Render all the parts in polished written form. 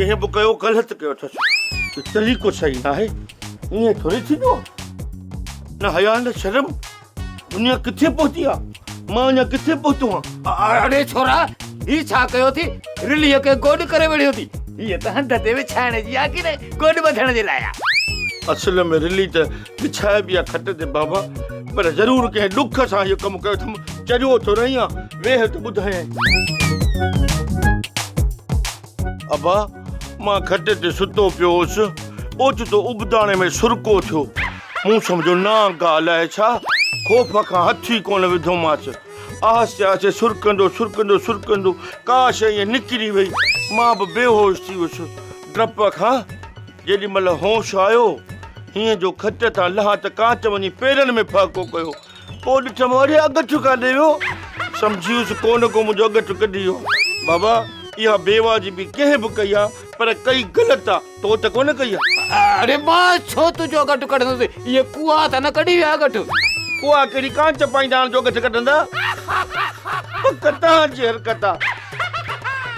جنهن به ڪيو غلط ڪيو اٿس. اهو طريقو صحيح ناهي. ائين ٿوري ٿيندو آ. نه حياء نه شرم. دنيا ڪٿي پهتي آ. مان اڃا ڪٿي پهتو آن. اڙي ڇورا هي ڇا ڪيو ٿي. رليء کي گوڏ ڪري وڙهيو ٿي. هيء ته هنڌ تي وڇائڻ جي آ ڪي نه گوڏ ٻڌڻ جي لاء آ. اصل ۾ رلي ته وڇائبي آ کٽ تي بابا پر ضرور ڪنهن ڏک سان اهو ڪم ڪيو اٿم. چريو ٿو رهين آ. ويهه ته ٻڌايانء. ابا، مان کٽ تي ستو پيو هوس، اوچتو ابداڻي ۾ سرڪو ٿيو. مون سمجهيو نانگ آ الائي ڇا، خوف کان هٿ ئي ڪونه وڌومانس. آهستي آهستي سرڪندو سرڪندو سرڪندو ڪا شيء ائين نڪري وئي. مان به بيهوش ٿي ويس. ڊپ کان جيڏي مهل هوش آيو، هينئن جو کٽ تان لهان ته ڪانچ وڃي پيرن ۾ ڦهڪو ڪيو. پوء ڏٺم اڙي اڳٺ ڪاڏي ويو؟ سمجهي ويس ڪو نه ڪو منهنجو اڳٺ ڪڍي ويو. بابا اها بيواجبي ڪنهن به ڪئي آ پر ڪئي غلط آ، تو ته ڪونه ڪئي آ. اڙي مان ڇو تنهنجو اڳٺ ڪڍندس، اهي ڪوئا ته نه ڪڍي ويا اڳٺ. ڪوئا ڪهڙي ڪانچ پائيندا آهن جو اڳٺ ڪڍندا؟ پڪ توهان جي حرڪت آ.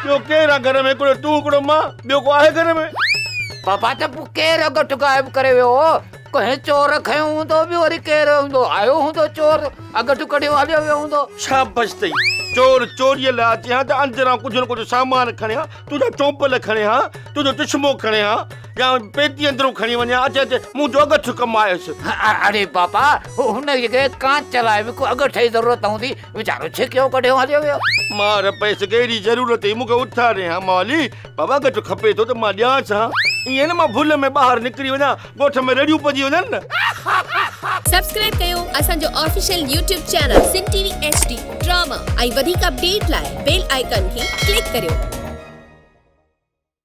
ٻيو ڪير آ گهر ۾ هڪڙو تون هڪڙو مان، ٻيو ڪو آهي گهر ۾؟ بابا ته پوء ڪير اڳٺ غائب ڪري ويو هو؟ ڪنهن چور کنيو هوندو، ٻيو وري ڪير هوندو، آيو هوندو چور، اڳٺ ڪڍيو هليو ويو هوندو. شابس اٿئي، چور چوريء لاء اچي ها ته اندران ڪجهه نه ڪجهه سامان کڻي ها، تنهنجا چونپل کڻي ها، تنهنجو چشمو کڻي ها يا پيتي اندرون کڻي وڃي ها، اچي اچي منهنجو اڳٺ ڪم آيس. اڙي بابا، هن کي ڪانچ لاء به ڪو اڳٺ جي ضرورت هوندي، ويچارو ڇڪيو ڪڍيو هليو ويو. مار پيس ڪهڙي ضرورت هئي مون کي اٿارين ها موالي، بابا اڳٺ کپي ٿو ته مان ڏيانس ها، ائين نه مان ڀل ۾ ٻاهر نڪري وڃان، ڳوٺ ۾ رڙيون پئجي وڃن نه. سبسڪرائب ڪيو اسان جو official YouTube channel Sindh T V H D drama ۽ وڌيڪ اپڊيٽ لاء بيل آئيڪان کي ڪلڪ ڪريو.